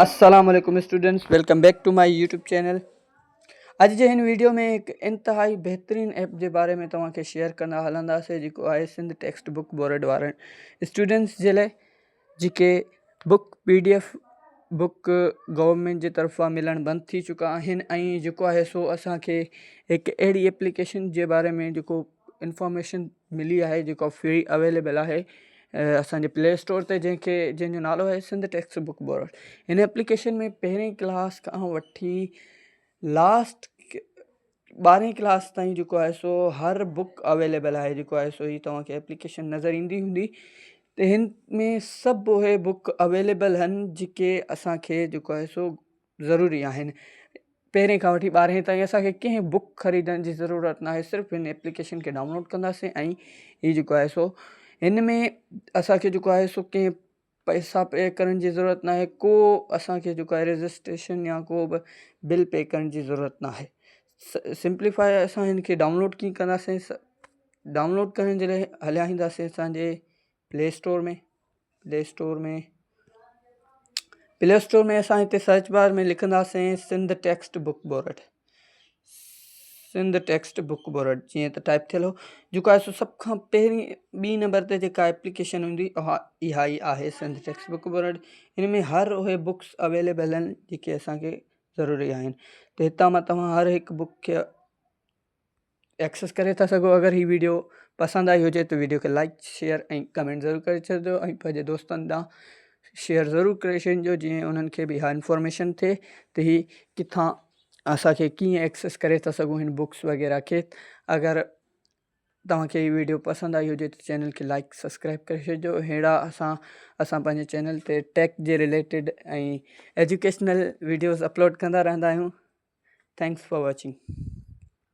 السلام عليڪم students welcome back to my YouTube channel اڄ جي هن ويڊيو ۾ هڪ انتهائي بهترين ايپ جي باري ۾ توهان کي شيئر ڪندا هلنداسين جيڪو آهي سنڌ ٽيڪسٽ بڪ بورڊ وارن اسٽوڊنٽس جي لاء جيڪي book P D F book government جي طرفان ملڻ بند ٿي چڪا آهن ۽ جيڪو آهي سو اسانکي هڪ اهڙي ايپليڪيشن جي باري ۾ جيڪو انفارميشن ملي آهي جيڪو فري اويليبل آهي اسان جي پلي اسٽور تي جنهن کي جنهن جو نالو آهي سنڌ ٽيڪسٽ بڪ بورڊ هن ايپليڪيشن ۾ پهرين ڪلاس کان وٺي لاسٽ ٻارهين ڪلاس تائين جيڪو آهي سو هر بڪ اويليبل آهي جيڪو آهي سو هي توهان کي ايپليڪيشن نظر ايندي هوندي ته هن ۾ سڀ اهي بڪ اويليبل آهن جيڪي اسانکي جيڪو آهي سو ضروري آهن پهرين کان وٺي ٻارهين تائين اسان کي ڪنهن بڪ خريدڻ جي ضرورت ناهي صرف هن ايپليڪيشن کي ڊائونلوڊ ڪنداسين ۽ هي جيڪو آهي سو هن ۾ اسان کي جيڪو آهي سو ڪنهن پئسا پي ڪرڻ جي ضرورت ناهي ڪو اسان کي جيڪو آهي رجسٽريشن يا ڪو به بل پي ڪرڻ جي ضرورت ناهي سمپليفائي اسان هن کي ڊائونلوڊ ڪيئن ڪنداسين ڊائونلوڊ ڪرڻ جي لاء هليا اينداسين اسان جي play store ۾ play store ۾ play store ۾ اسان هتي سرچ بار ۾ لکنداسين Sindh text book board Sindh text book board جيئن ته ٽائپ ٿيل هو جيڪو آهي سو سڀ کان پهرين ٻي نمبر تي جيڪا ايپليڪيشن هوندي اها اها ئي آهي سنڌ ٽيڪسٽ بڪ بورڊ هن ۾ هر اهي بڪس اويليبل آهن جيڪي اسانکي ضروري آهن ته هتان مان توهان هر هڪ بڪ کي ايڪسيس ڪري ٿا سگهو اگر هي ويڊيو پسند آئي هجي ته ويڊيو کي لائڪ شيئر ۽ ڪمينٽ ضرور ڪري ڇڏجو ۽ پنهنجي دوستن ڏانهن شيئر ضرور ڪري ڇڏجو جيئن انهن کي به اها انفارميشن ٿئي ته هي ڪٿان اسانکي ڪيئن ايڪسيس ڪري ٿا سگهون هن بڪس وغيره کي اگر توهان کي هي ويڊيو پسند آئي هجي ته چينل کي لائڪ سبسڪرائب ڪري ڇڏجو ههڙا اسان اسان پنهنجي چينل تي ٽيڪ جي رليٽيڊ ۽ ايجوڪيشنل ويڊيوز اپلوڊ ڪندا رهندا آهيون thanks for watching.